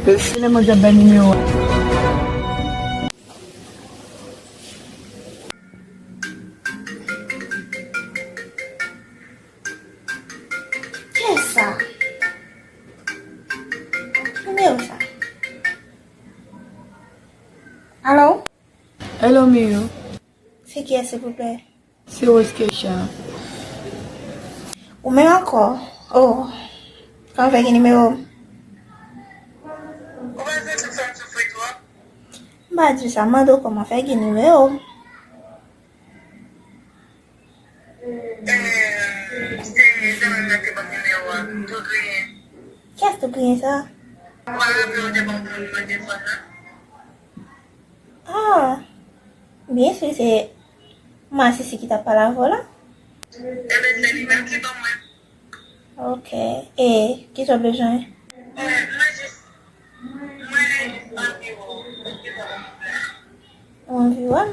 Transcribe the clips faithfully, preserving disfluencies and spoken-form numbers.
Kilè mwen t ap bay nimewo a? Kiyès sa? Nimewo sa? Alo? Hello, Miyo. Se kiyès, silvouplè? Se Rose Keisha. Ou menm ankò? Oh. Kòman fè gen nimewo m? Ou pa santi w fè m soufri twòp? M pa di sa, m mande w kòman fè gen nimewo m. Eh, se zanmi m nan ki ban m nimewo a, tou griyen. Kiyès tou griyen sa? Ou pa raple w te ban m nimewo telefòn nan? Ah, byen si se masisi ki t ap pale avè w la. Enben, se li menm ki ban mwen. Ok. E, kisa w bezwen? Eh, mwen jis, mwen anvi wè w. Ou anvi wè m?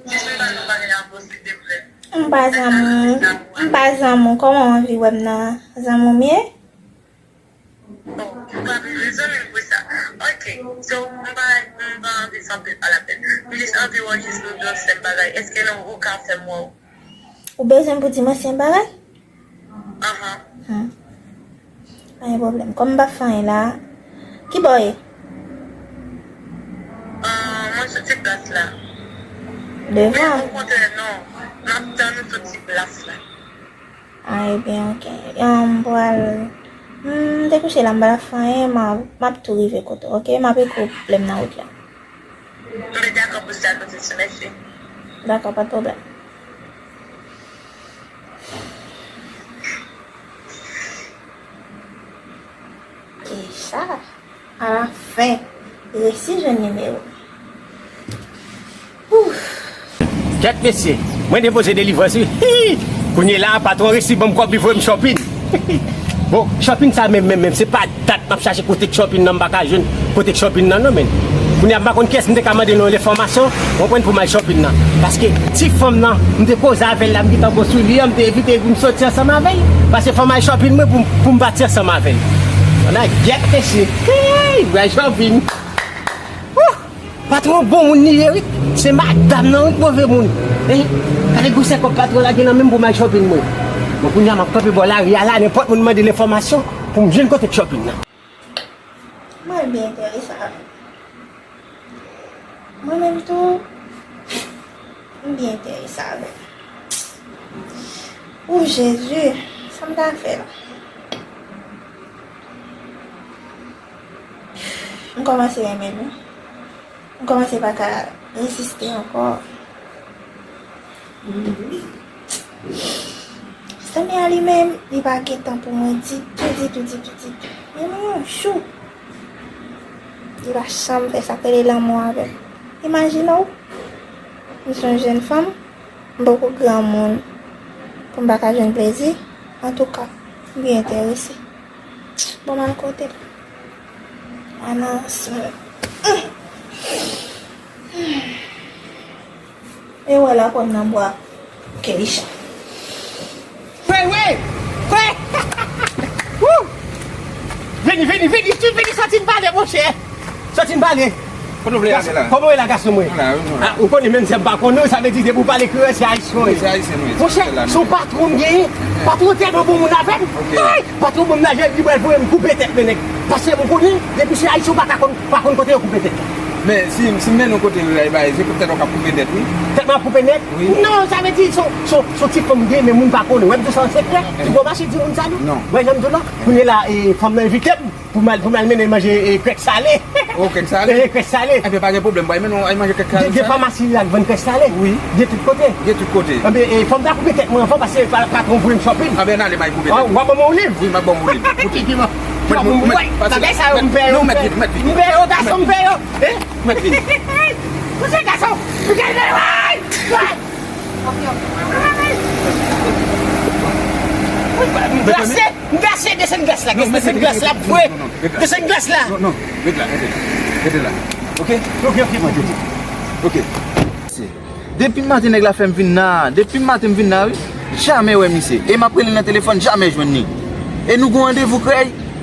Jis mwen pa nou bagay la posib de vrè. M pa zanmi w, m pa zanmi w, kòman w anvi wè m nan? Zanmi w m ye? Bon, ou pa bezwen zanmi m pou sa. Ok, so, m pa, m pa anvi fè anpil pa lapèn. M jis anvi wè w jis pou di w ansyen bagay. Èske non, ou ka fè m wè w? Ou bezwen m pou di m ansyen bagay? Ahan. Hmm. Pa gen pwoblèm. Kòm m p ap fè anyen la, ki bò w ye? Ah, mwen sou ti plas la. Devan? Men okontrè, non. M ap tann ou sou ti plas la. Ah, ebyen, ok. Ah, m pral, m te kouche la, m pa t ap fè anyen, m a, m ap tou rive kote w, ok? M ap ekri w lè m nan wout la. Mwen dakò pou sa, Konsepsyon, mèsi. Dakò, pa t pwoblèm. Keisha, alafen, resi jwenn nimewo. Ouf. Kèt mesye, mwen depoze delivrans wi. Hi! Kounye la, patwon resi ban m kòb li voye m shopping. Bon, shopping sa menm, menm, menm, se pa dat m ap chache kote k shopping nan, m pa ka jwenn kote k shopping nan, non, men. Kounye a, m pa konn kiyès m te ka mande nan yon enfòmasyon, w konprann, pou m al shopping nan. Paske ti fanm nan, m te koze avè l la, m gentan gon soulye, m te evite pou m soti ansanm avè l. Paske fò m al shopping mwen pou, pou m pati ansanm avè l. Ann al gyèt mesye. Hey, m al shopping. Wouh! Patwon bon moun li ye wi. Se madanm nan wi k move moun. Eh, gade gwosè kòb patwon la gen nan men m pou m al shopping mwen. Bon, kounye a m ap kanpe bò lari a la, nenpòt moun mande l enfòmasyon pou m jwenn kote k shopping nan. Mwen byen enterese avè l. Mwen menm tou, m byen enterese avè l. Ou Jezi, sa m ta fè la? M kòmanse renmen l wi. M kòmanse pa ka reziste ankò. Zanmi a li menm, li pa gen tan pou mwen ditou, ditou, ditou, ditou. Men mwen yon jou, li pa janm fè sa k rele lanmou avè m. Imajine w, m se yon jèn fanm, m poko granmoun, pou m pa ka jwenn plezi. Antouka, m byen enterese. Bon, m al kote l. Anons. E wè la kòn nan bwa. Keisha. Kwè, wè! Kwè! Wou! Vini, vini, vini, vini, sòti n pale, monchè! Sòti n pale! Kote w vle ale la? Kòman w ye la, gason mwen? Ala, wi, mwen la. Ah, ou konnen menm si m pa konnen w, sa vle di depi w pale kreyòl, se ayisyen w ye. Wi, se ayisyen, wi. Monchè, se yon patwon m genyen. Patwon tèlman bon moun avè m. Ok. Ay, patwon ban m lajan, li pral voye m koupe tèt, men nèg. Paske m konnen, depi se ayisyen, w pa ka konn, pa konn kote yo koupe tèt. Men si, si m mennen w kote yo la, e bay, se poutèt w k ap koupe tèt, wi. Tèt mwen ap koupe nèt? Wi. Non, sa vle di, se, se, se ti fanm m genyen, men moun pa konnen. Wè m di w sa an sekrè, ti gwo mache di moun sa, non? Non. Wè, jan m di w la, kounye la, e, fanm nan envite m. Pou m al, pou m al mennen manje, e, krèk sale. Oh, krèk sale? E, krèk sale. Enben, pa gen pwoblèm, bay, mennen w al manje krèk sale. Gen, gen famasi la k vann krèk sale? Wi. Gen tout kote? Gen tout kote. Enben, e, fò m ta koupe tèt mwen anvan, paske pa, patwon voye m shopping. Enben, n ale, m al koupe tèt. W ap ban mwen yon liv? Wi, m ap ban w yon liv. Koute. Mèt, mèt, mèt, bagay sa yo, m pè yo, non, mèt vin, mèt vin. M pè yo, gason, m pè yo. Eh? Mèt vin. Koute, gason. M pè yo, ay! Ay! M glase. M glase, desann glas la, desann glas la, vre. Desann glas la. Non, non, ret la, rete. Rete la. Ok? Ok, ok, mwen, ok. Ok. Depi maten nèg la fè m vin la, depi maten m vin la, wi. Jamè wè misye. E m ap rele nan telefòn, jamè jwenn li. E nou gon randevou krèy.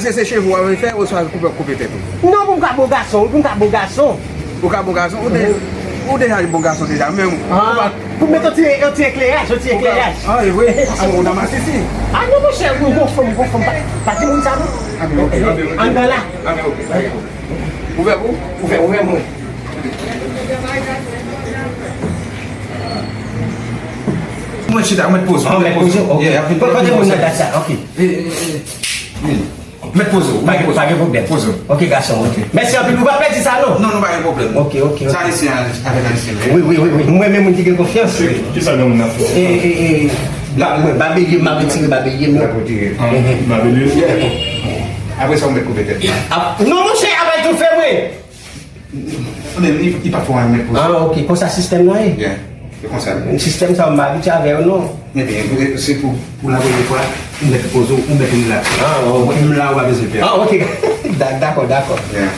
Èske se cheve w ap fè oswa koupe, koupe tèt ou? Non, pou m ka bon gason, wi, pou m ka bon gason. Ou ka bon gason? Ou de, ou deja bon gason deja, men ou pa pou m met yon ti, yon ti ekleraj, yon ti ekleraj. Ah, e vre? Ah, ou nan masisi? Ah, non, monchè, wi, gon fanm, gon fanm, pa, pa di moun sa, non. Ah, men ok, ah, men ok. Anndan la. Ah, men ok, ok. Ouvè pou? Ouvè, ouvè, mwen. Mwen chita, mwen poze. Ah, mwen poze, ok. Yeah, kote moun nan dat sa, ok. Eh, eh, eh, eh. Met poze w, pa gen pwoblèm. Poze w. Ok, gason, ok. Mèsi anpil, nou pa pèdi sa, non? Non, nou pa gen pwoblèm. Ok, ok, ok. Sa ayisyen avèk ayisyen. Wi, wi, wi, wi. Mwen menm moun ki gen konfyans. Wi. Kisa gen moun nan fè? E, e, e, ba, mwen, babelye, m ap retire babelye m. Ou ap retire. Mhm. Babelye? Apre sa, ou met koupe tèt. Ah, non, monchè, a bay tou fè mwen. Men li, li pa fè anyen, men pou sa. Ah, ok. Konsa sistèm nan ye? Yeah. Se konsa. Sistèm sa, m pa abitye avè yo, non. Ebyen, se pou, pou la premye fwa, ou mèt poze w, ou mèt rilaks. Ah, ok. M la, ou pa bezwen pè. Ah, ok. Da-, dakò, dakò. Yeah.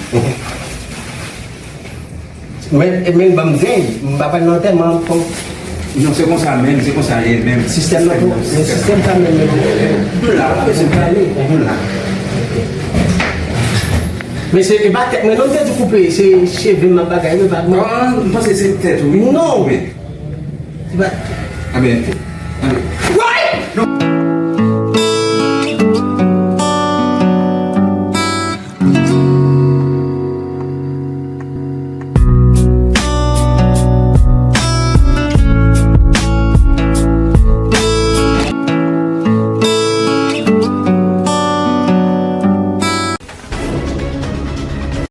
Men, men ban m zen, m pa pral nan antèman ankò. Non, se konsa menm, se konsa ye menm. Sistèm nan tou, men sistèm sa menm, menm. M la, ou pa bezwen pale. M la. Men se, e pa tèt mwen non, m te di koupe, se cheve m ap bagay, men pa mwen. Ah, m panse se tèt ou, wi. Non. Koupe. Se pa. Ah ben,